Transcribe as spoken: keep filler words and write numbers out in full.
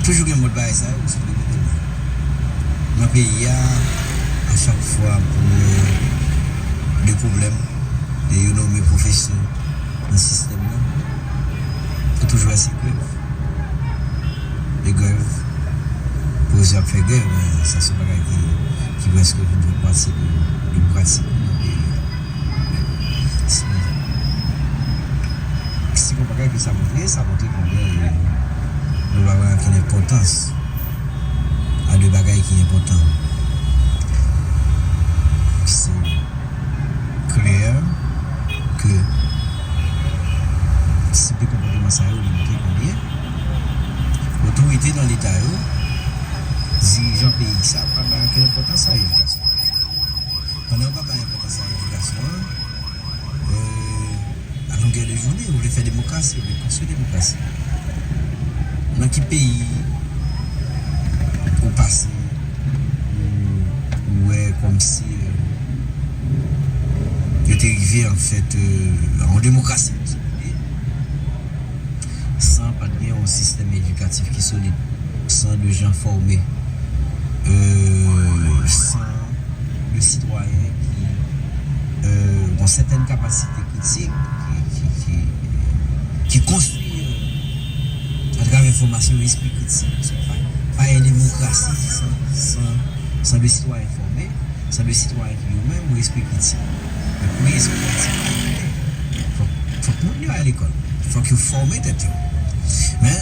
Toujou gen mòd bagay sa yo, ou sou de kote. Nan peyi a, a chak fwa pou de pwoblèm, e yo nonmen pwofesè nan sistèm nan, ou toujou wè se grèv. E grèv, poze ap fè grèv, men sa se yon bagay ki, ki prèske vin fè pati de, de pratik nan peyi a. Si, si yon bagay ke sa montre, sa montre konbyen nou pa bay ankenn enpòtans a de bagay ki enpòtan. Se klè ke tip de konpòtman sa yo, li montre konbyen otorite nan Leta yo, dirijan peyi sa, pa bay ankenn enpòtans a edikasyon. Pandan yo pa bay enpòtans a edikasyon an, euh, a longè de jounen, yo vle fè demokrasi, yo vle konstwi demokrasi. Nan ki peyi ou pase, ou, ou wè kòmsi, euh, yo te rive, anfèt, euh, a yon demokrasi, si w vle, san pa t gen yon sistèm edikatif ki solid, san de jan fòme, euh, san de sitwayen ki, euh, gen sètèn kapasite kritik, ki, ki, ki, ki konstwi, euh, atravè fòmasyon espri kritik. Pa, pa gen demokrasi san, san, san de sitwayen fòme, san de sitwayen ki yo menm, ou espri kritik. Men pou espri kritik, fòk, fòk moun yo al lekòl. Fòk yo fòme tèt yo. Men,